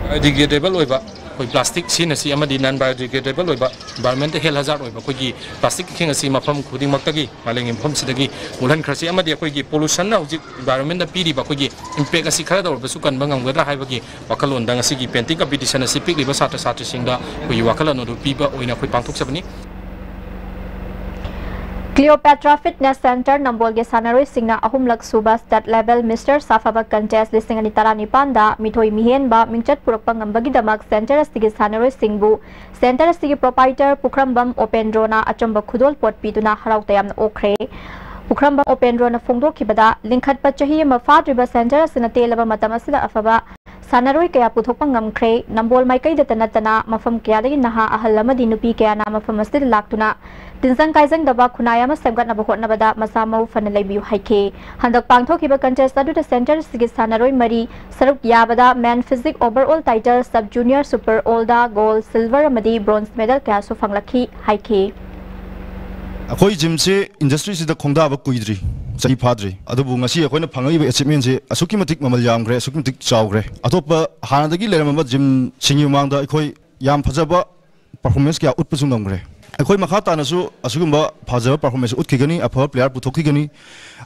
Biodegradable ꯑꯣꯏꯕ ꯑꯩꯈꯣꯏ plastic ꯁꯤꯖꯤꯟꯅꯁꯤ ꯑꯃꯗꯤ non biodegradable ꯑꯣꯏꯕ environment health hazard ꯑꯣꯏꯕ ꯑꯩꯈꯣꯏꯒꯤ plastic ꯈꯦꯡ ꯑꯁꯤ ꯃꯐꯝ ꯈꯨꯗꯤꯡꯃꯛꯇꯒꯤ ꯃꯥꯂꯦꯝꯒꯤ ꯃꯐꯝꯁꯤꯗꯒꯤ ꯃꯨꯠꯍꯟꯈ꯭ꯔꯁꯤ ꯑꯃꯗꯤ ꯑꯩꯈꯣꯏꯒꯤ pollutionꯅ ꯍꯧꯖꯤꯛ environmentꯇ ꯄꯤꯔꯤꯕ ꯑꯩꯈꯣꯏꯒꯤ impact ꯑꯁꯤ ꯈꯔꯗ ꯑꯣꯏꯔꯕꯁꯨ ꯀꯟꯕ ꯉꯝꯒꯗ꯭ꯔꯥ ꯍꯥꯏꯕꯒꯤ ꯋꯥꯈꯜꯂꯣꯟꯗ ꯉꯁꯤꯒꯤ painting competition ꯑꯁꯤ ꯄꯤꯛꯂꯤꯕ ꯁꯥꯇ꯭ꯔ ꯁꯥꯇ꯭ꯔꯤꯁꯤꯡꯗ ꯑꯩꯈꯣꯏꯒꯤ ꯋꯥꯈꯜꯂꯣꯟ ꯑꯗꯨ ꯄꯤꯕ ꯑꯣꯏꯅ ꯑꯩꯈꯣꯏ ꯄꯥꯡꯊꯣꯛꯆꯕꯅꯤ꯫ Cleopatra Fitness Center ꯅꯝꯕꯣꯜꯒꯤ ꯁꯥꯟꯅꯔꯣꯏꯁꯤꯡꯅ ꯑꯍꯨꯝꯂꯛ ꯁꯨꯕ State Level Mister ꯁꯥꯐꯕ Contest ꯂꯤꯁꯤꯡ ꯑꯅꯤ ꯇꯔꯥꯅꯤꯄꯥꯟꯗ ꯃꯤꯊꯣꯏ ꯃꯤꯍꯦꯟꯕ ꯃꯤꯡꯆꯠ ꯄꯨꯔꯛꯄ ꯉꯝꯕꯒꯤꯗꯃꯛ center ꯑꯁꯤꯒꯤ ꯁꯥꯟꯅꯔꯣꯏꯁꯤꯡꯕꯨ center ꯑꯁꯤꯒꯤ proprietor ꯄꯨꯈ꯭ꯔꯝꯕꯝ ꯑꯣꯄꯦꯟꯗ꯭ꯔꯣꯅ ꯑꯆꯝꯕ ꯈꯨꯗꯣꯜꯄꯣꯠ ꯄꯤꯗꯨꯅ ꯍꯔꯥꯎ ꯇꯌꯥꯝꯅ ꯑꯣꯛꯈ꯭ꯔꯦ꯫ ꯄꯨꯈ꯭ꯔꯝꯕꯝ ꯑꯣꯄꯦꯟꯗ꯭ꯔꯣꯅ ꯐꯣꯡꯗꯣꯛꯈꯤꯕꯗ, ꯂꯤꯡꯈꯠꯄ ꯆꯍꯤ ꯑꯃ ꯐꯥꯗ꯭ꯔꯤꯕ center ꯑꯁꯤꯅ ꯇꯦꯜꯂꯕ ꯃꯇꯝ ꯑꯁꯤꯗ ꯑꯐꯕ ꯁꯥꯟꯅꯔꯣꯏ ꯀꯌꯥ ꯄꯨꯊꯣꯛꯄ ꯉꯝꯈ꯭ꯔꯦ꯫ ꯅꯝꯕꯣꯜ ꯃꯥꯏꯀꯩꯗꯇ ꯅꯠꯇꯅ ꯃꯐꯝ ꯀꯌꯥꯗꯒꯤ ꯅꯍꯥ ꯑꯍꯜ ꯑꯃꯗꯤ ꯅꯨꯄꯤ ꯀꯌꯥꯅ ꯃꯐꯝ ꯑꯁꯤꯗ ꯂꯥꯛꯇꯨꯅ ꯇꯤꯟꯖꯪ ꯀꯥꯏꯖꯪꯗꯕ ꯈꯨꯟꯅꯥꯏ ꯑꯃ ꯁꯦꯝꯒꯠꯅꯕ ꯍꯣꯠꯅꯕꯗ ꯃꯁꯥ ꯃꯎ ꯐꯅ ꯂꯩꯕꯤꯌꯨ ꯍꯥꯏꯈꯤ꯫ ꯍꯟꯗꯛ ꯄꯥꯡꯊꯣꯛꯈꯤꯕ contest ꯑꯗꯨꯗ center ꯑꯁꯤꯒꯤ ꯁꯥꯟꯅꯔꯣꯏ ꯃꯔꯤ ꯁꯔꯨꯛ ꯌꯥꯕꯗ Men Physique Overall Title, Sub Junior Super Allꯗ Gold, Silver ꯑꯃꯗꯤ Bronze Medal ꯀꯌꯥꯁꯨ ꯐꯪꯂꯛꯈꯤ ꯍꯥꯏꯈꯤ꯫ ꯑꯩꯈꯣꯏ gymꯁꯤ industryꯁꯤꯗ ꯈꯣꯡꯗꯥꯕ ꯀꯨꯏꯗ꯭ꯔꯤ, ꯆꯍꯤ ꯐꯥꯗ꯭ꯔꯤ, ꯑꯗꯨꯕꯨ ꯉꯁꯤ ꯑꯩꯈꯣꯏꯅ ꯐꯪꯉꯛꯏꯕ achievementꯁꯤ ꯑꯁꯨꯛꯀꯤ ꯃꯇꯤꯛ ꯃꯃꯜ ꯌꯥꯝꯈ꯭ꯔꯦ, ꯑꯁꯨꯛꯀꯤ ꯃꯇꯤꯛ ꯆꯥꯎꯈ꯭ꯔꯦ꯫ ꯑꯇꯣꯞꯄ ꯍꯥꯟꯅꯗꯒꯤ ꯂꯩꯔꯝꯃꯕ gymꯁꯤꯡꯒꯤ ꯃꯃꯥꯡꯗ ꯑꯩꯈꯣꯏ ꯌꯥꯝ ꯐꯖꯕ performance ꯀꯌꯥ ꯎꯠꯄꯁꯨ ꯉꯝꯈ꯭ꯔꯦ꯫ ꯑꯩꯈꯣꯏ ꯃꯈꯥ ꯇꯥꯅꯁꯨ ꯑꯁꯤꯒꯨꯝꯕ ꯐꯖꯕ performance ꯎꯠꯈꯤꯒꯅꯤ, ꯑꯐꯕ player ꯄꯨꯊꯣꯛꯈꯤꯒꯅꯤ꯫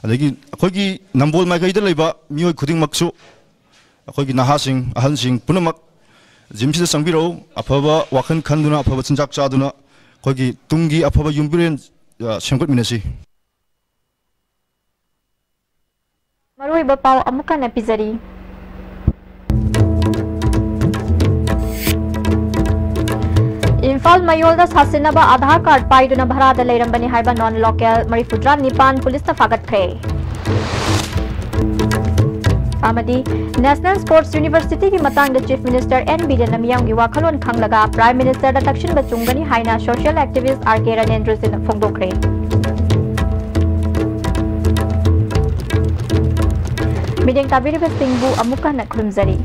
ꯑꯗꯒꯤ ꯑꯩꯈꯣꯏꯒꯤ ꯅꯝꯕꯣꯜ ꯃꯥꯏꯀꯩꯗ ꯂꯩꯕ ꯃꯤꯑꯣꯏ ꯈꯨꯗꯤꯡꯃꯛꯁꯨ, ꯑꯩꯈꯣꯏꯒꯤ ꯅꯍꯥꯁꯤꯡ, ꯑꯍꯜꯁꯤꯡ ꯄꯨꯝꯅꯃꯛ gymꯁꯤꯗ ꯆꯪꯕꯤꯔꯛꯎ, ꯑꯐꯕ ꯋꯥꯈꯜ ꯈꯟꯗꯨꯅ ꯑꯐꯕ ꯆꯤꯟꯖꯥꯛ ꯆꯥꯗꯨꯅ ꯑꯩꯈꯣꯏꯒꯤ ꯇꯨꯡꯒꯤ ꯑꯐꯕ ꯌꯨꯝꯕꯤꯔꯦꯟ, ꯑ, ꯁꯦꯝꯒꯠꯃꯤꯟꯅꯁꯤ꯫ ꯃꯔꯨꯑꯣꯏꯕ ꯄꯥꯎ ꯑꯃꯨꯛ ꯍꯟꯅ ꯄꯤꯖꯔꯤ꯫ ꯏꯝꯐꯥꯜ ꯃꯌꯣꯜꯗ ꯁꯥꯁꯤꯟꯅꯕ ꯑꯥꯙꯥꯔ ꯀꯥꯔꯗ ꯄꯥꯏꯗꯨꯅ ꯚꯔꯥꯗ ꯂꯩꯔꯝꯕꯅꯤ ꯍꯥꯏꯕ ꯅꯣꯟ ꯂꯣꯀꯦꯜ ꯃꯔꯤꯐꯨꯇꯔꯥ ꯅꯤꯄꯥꯟ ꯄꯨꯂꯤꯁꯅ ꯐꯥꯒꯠꯈ꯭ꯔꯦ꯫ ꯑꯃꯗꯤ National Sports Universityꯒꯤ ꯃꯇꯥꯡꯗ Chief Minister N ꯕꯤꯔꯦꯟꯅ ꯃꯤꯌꯥꯝꯒꯤ ꯋꯥꯈꯜꯂꯣꯟ ꯈꯪꯂꯒ Prime Ministerꯗ ꯇꯛꯁꯤꯟꯕ ꯆꯨꯝꯒꯅꯤ ꯍꯥꯏꯅ social activist R K ꯔꯅꯦꯟꯗ꯭ꯔ ꯁꯤꯡꯅ ꯐꯣꯡꯗꯣꯛꯈ꯭ꯔꯦ꯫ ꯃꯤꯠꯌꯦꯡ ꯇꯥꯕꯤꯔꯤꯕꯁꯤꯡꯕꯨ ꯑꯃꯨꯛ ꯍꯟꯅ ꯈꯨꯔꯨꯝꯖꯔꯤ꯫